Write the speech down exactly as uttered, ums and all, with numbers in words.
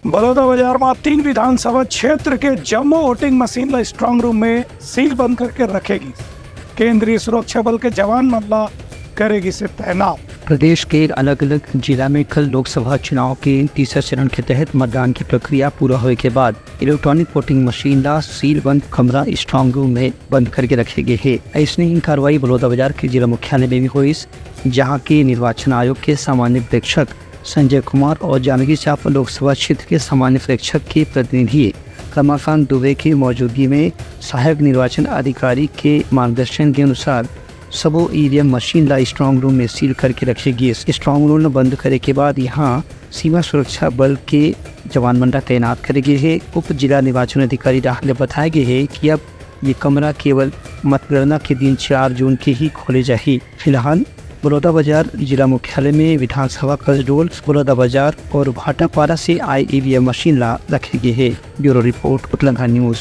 बलौदाबाजार म तीन विधानसभा क्षेत्र के जम्मो वोटिंग मशीन ला स्ट्रांग रूम में सील बंद करके रखे गिस। केंद्रीय सुरक्षा बल के जवान मन ला करे गिस हे तैनात। प्रदेश के अलग-अलग जिला में कल लोकसभा चुनाव के तीसरा चरण के तहत मतदान की प्रक्रिया पूरा होए के बाद इलेक्ट्रॉनिक वोटिंग मशीन ला सील बंद कमरा स्ट्रांग रूम में बंद करके रखे गए हे। ऐसने ही कार्रवाई बलौदाबाजार के जिला मुख्यालय में भी होइस, जहां के निर्वाचन आयोग के सामान्य प्रेक्षक संजय कुमार और जांजगीर चांपा लोकसभा क्षेत्र के सामान्य प्रेक्षक के प्रतिनिधि रमाकांत दुबे के मौजूदगी में सहायक निर्वाचन अधिकारी के मार्गदर्शन के अनुसार सबो ईवीएम मशीन ला स्ट्रांग रूम में सील करके रखे गिस। स्ट्रांग रूम ला बंद करे के बाद यहाँ सीमा सुरक्षा बल के जवान मन ला तैनात करे गे हे। उप जिला निर्वाचन अधिकारी डहार ले बताए गे हे कि अब ये कमरा केवल मतगणना के दिन चार जून के ही खोले जाही। फिलहाल बलौदाबाजार जिला मुख्यालय में विधानसभा कसडोल, बलौदाबाजार और भाटापारा से आए ईवीएम मशीन ला रखे गे हे। Bureau report, Utlangha news.